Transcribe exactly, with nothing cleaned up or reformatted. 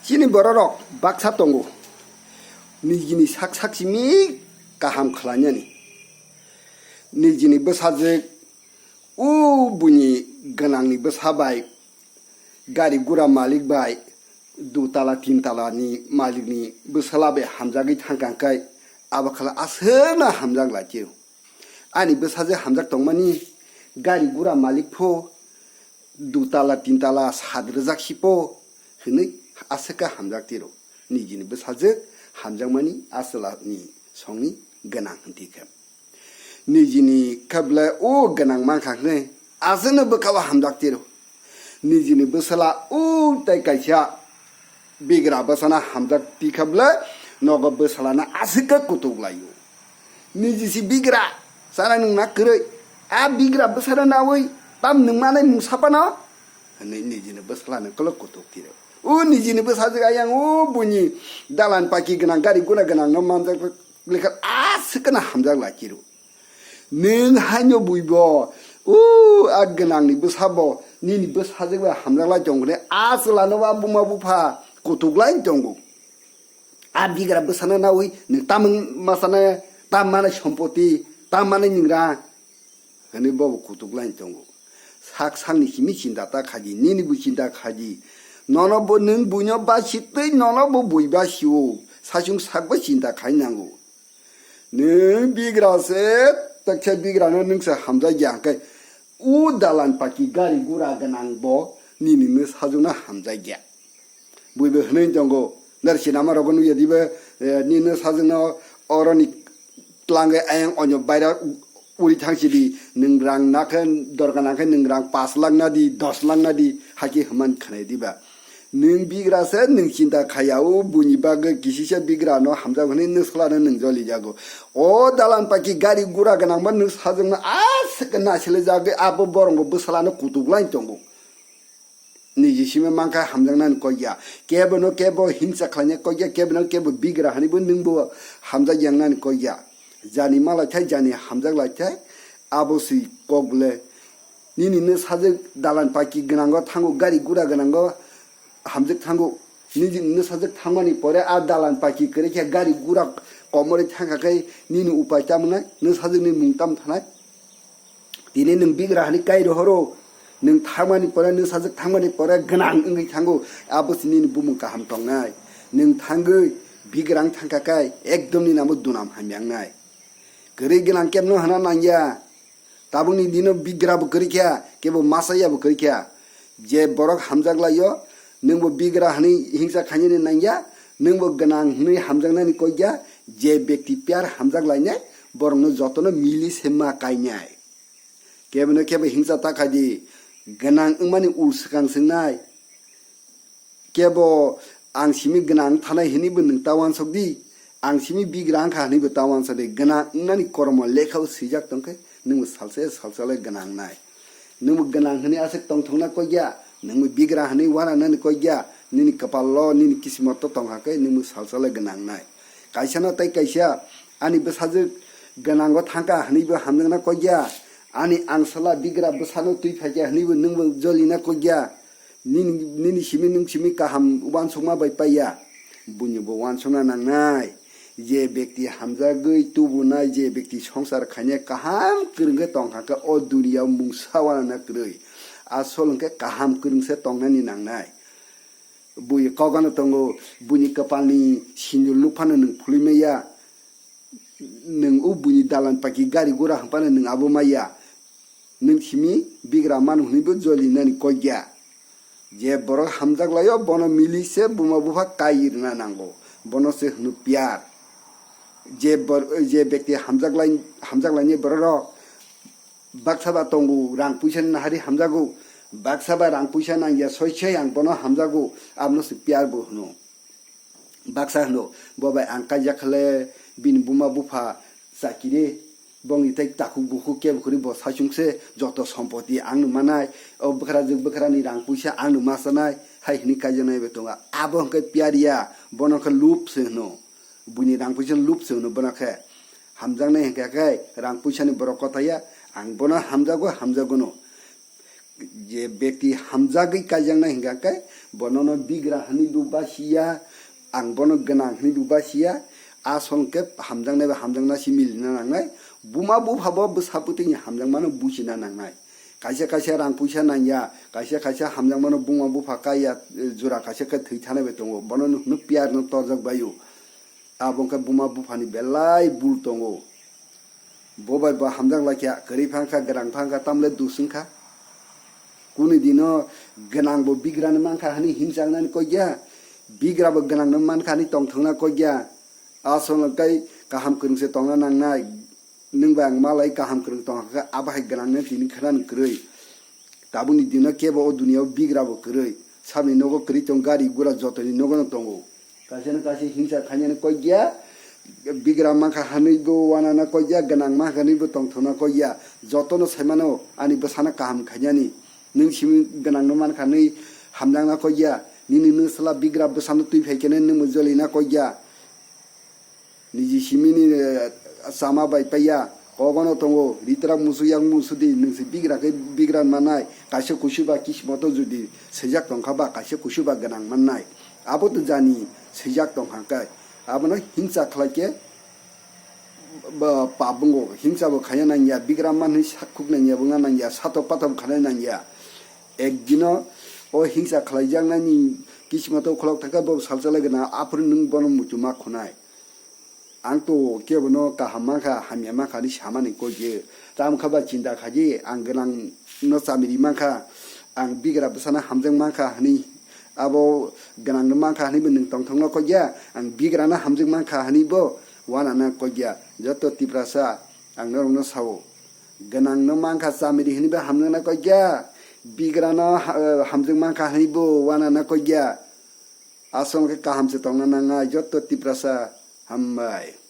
Chini bororok baksa tongo, nijini sak sak simi kaham khlainani. Nijini bwsajwk o buini gwnangni bwsa bai, gari gura malik bai, dutala tintalani malikni bwsala bai hamjagwi thangkha hwnkhe, abo khala aswkno hamjak lai tiro. Ani bwsajwk hamjak tongmani gari gura malik pho, dutala tintala sat rwjak si pho hwnwi aswk khe hamjak tiro. Nijini bwsajwk hamjakmani a chwlani songni gwnang hwn tikhe. Nijini khe belai o gwnang mankha hwnwi aswkno bwkha-o hamjak tiro. Nijini bwsala o tei kaisa bigra bwsana hamjak tikha belai nogo bwsalano aswk khe kutuk lai-o. Niji si bigra, chana nwngna kwrwi. A bigra bwsano naui tam nwngmanai mung sapano? Hwnwi nijini bwsalano kolok kutuk tiro. O nijini bwsajwk ayang o buini dalan paki gwnang, gari gura gwnangno manjak lekha aswk kheno hamjak lai tiro. Nwng haino buibo, o a gwnangni bwsabo nini bwsajwk bai hamjak lai tongo hwnwi a chwlano ba buma bupha kutuk lai tongo. A bigra bwsano naui nwng tamung masana, tam manai sompoti, tam manai nwng rang hwnwi bobo kutuk lai tongo. Sak sakni simi chinta ta khaidi, nini bo chinta khaidi. Nono bo nwng buino basi tei nono bo bui basio, saichung sakbo chinta khai nango. Nwng bigra se, taksa bigrano nwng se hamjak ya hwnkhe, o dalan paki gari gura gwnang bo nini nwsajwkno hamjak ya. Buibo hwnwi tongo, dar sinama rogo nukya diba, eh, nini nwsajwkno oroni tlangwi ayang onyo baira uri thang sidi, nwng rang nakhe, dorkar nangkhe nwng rang pash lakh nadi, dos lakh nadi, hakhe hwnmani khwnai diba. Nwng bigra se, nwng chinta khaya, o buini bagwi kisisa bigra no hamjak hwnwi nwsla no nwng joli jago. O dalan paki gari gura gwnang ba nwsajwk no aswk naisile jagwi abo borok bo bwsala no kutuk lai tongo. Niji simi mankha hamjaknani kok ya. Kebo no kebo hingsa khlaina kok ya, kebo no kebo bigra hwnwi bo nwng bo hamjak yangnani kok ya. Jani ma lai thai, jani hamjak lai thai, abo si kok le. Nini nwsajwk dalan paki gwnango thango, gari gura gwnango hamjak thango. Nini nwsajwk thangmani pore a dalan paki kwrwi khe gari gura komorwi thangkha khe nini upai tamo nai? Nwsajwkni mung tamo thanai? Tini nwng bigra hani kai rohoro, nwng thangmani pore, nwsajwk thangmani pore gwnang wngwi thango, abo si nini bumung kaham tongnai. Nwng thangwi bigra wng thangkha khe ekdom nini amo dunam hamya wngnai. Kwrwi gwnang kebno hwna nangya. Tabukni dino bigra bo kwrwi kha, kebo masa ya bo kwrwi kha. Je borok hamjak laio, nwng bo bigra hwnwi hingsa khainani nangya, nwng bo gwnang hwnwi hamjaknani kok ya, je bekti pyar hamjak lainai, borokno jotono mili se ma kainai. Kebo no kebo hingsa ta khai di, gwnang wngmani ul swkang swngnai. Kebo ang simi gwnang thanai hwnwi bo nwng ta uansuk di, ang simi bigra wngkha hwnwi bo ta uansuk di, gwnang wngnani kormo lekha o swijak tongkhe nwng bo salsa salsa le gwnang nai. Nwng bo gwnang hwnwi aswk tongthokna kok ya, nwng bo bigra hwnwi uananani kok ya, nini kwpal o nini kismot o tongkha khe nwng bo salsa le gwnang nai. Kaisa no tei kaisa ani bwsajwk gwnango thangkha hwnwi bo hamjakna kok ya, ani angsala bigra bwsano twi phaikha hwnwi bo nwng bo jolina kok ya. Nini, nini simi nwng simi kaham uansukma bai paiya. Buini bo uansukna nangnai. Je bekti hamjagwi tubunai, je bekti songsar khainai kaham kwrwng khe tongkha khe o duniya mungsa uanana kwrwi. Asol hwnkhe kaham kwrwng se tongnani nangnai. Bui kokano tongo, buini kwpalni sindur nuk phano nwng phulwi maya. Nwng o buini dalan paki gari gura hwnphano nwng abo maya. Nwng simi bigra manu hwnwi bo joli nani kok ya. Je borok hamjak laio, bono mili se buma bupha kai rwna nango. Bono se hwno piyar. Je bor-, je bekti hamjak lai, hamjak laini bororok baksa ba tongo, rang puisa ni nahari hamjago. Baksa ba rang puisa nangya soi soi ang bono hamjago. Abono se piyar bo hwno. Baksa hwno, bo bai ang kaijak khle bini buma bupha chakiri, bongni tei takhuk bukhuk kebo kwrwi bo saichung se joto sompoti ang no manai, o bwkhrajwk bwkhrani rang puisa ang no ma chanai, hai hwnwi kaijaknai bai tongo. Abo hwnkhe piyar ya, bono khe lub se hwno, buini rang puisa lub se hwno bono khe. Hamjaknai hwnkhe khe rang puisani borok kotha ya, ang bono hamjago, hamjagono. Je bekti hamjagwi kaijaknai hinkha khe, bonono bigra hwnwi bo basiya, ang bono gwnang hwnwi bo basiya, asol khe hamjaknai bai hamjakna se milina nangnai. Buma bupha bo bwsa bwtwini hamjakmano buchina nangnai. Kaisa kaisa rang puisa nangya, kaisa kaisa hamjakmano buma bupha kaiya, jora kaisa khe thwi thanai bai tongo, bono hwnwi piyar no torjak baio. Abo wngkha buma buphani belai bul tongo. Bo bai bo hamjak laikha, kwrwi phangkha, gwnang phangkha, tamle dusungkha. Kuni dino gwnang bo bigrano mankha hwnwi himjaknani kok ya, bigra bo gwnangno mankha hwnwi tongthokna kok ya. Asol kai kaham kwrwngse tongna nangnai, nwng bai ang malai kaham kwrwng tongkha khe abo hai gwnangno tini khwnani kwrwi. Tabukni dino kebo o duniya o bigra bo kwrwi. Sabni nogo kwrwi tong, gari gura jotoni nogo no tongo. Kaisa no kaisa hingsa khainani kok ya, bigra mankha hwnwi bo wanana kok ya, gwnang mankha hwnwi bo tongthokna kok ya. Jotono saimano ani bwsano kaham khainani. Nwng simi gwnangno mankha hwnwi hamjakna kok ya. Nini nwsla bigra bwsano twi phai khe nwng jolina kok ya. Niji simini, eh, chama bai paiya, kogono tongo, ritrak musu yak musu di, nwngsi bigra khe bigra manai, kaisa kusu ba kismoto jodi swijak tongkha ba, kaisa kusu ba gwnang mannai. Abo to jani swijak tongkha khe, abono hingsa khlai khe, ba, pap wngo, hingsa bo khaina nangya, bigra manwi sakhuk nangya, bo wngna nangya, satok patok khaina nangya. Ekdino o hingsa khlaijaknani kismoto khulok thangkhe bo salsa lai gwnang, aphuru nwng bono muchuma khunai. Ang to kebono kaham mankha, hamya mankha hwnwi samani kok ya. Tamo khe ba chinta khaidi, ang gwnang no chamiri mankha, ang bigra bwsano hamjak mankha hwnwi, abo gwnang no mankha hwnwi bo nwng tongthokno kok ya, ang bigra no hamjak mankha hwnwi bo wanana kok ya. Joto Tiprasa ang norokno sao, gwnang no mankha chamiri hwnwi bo hamjakna kok ya, bigra no ha-, hamjak mankha hwnwi bo wanana kok ya. Aswk khe kaham se tongna nangnai joto Tiprasa. Hambai.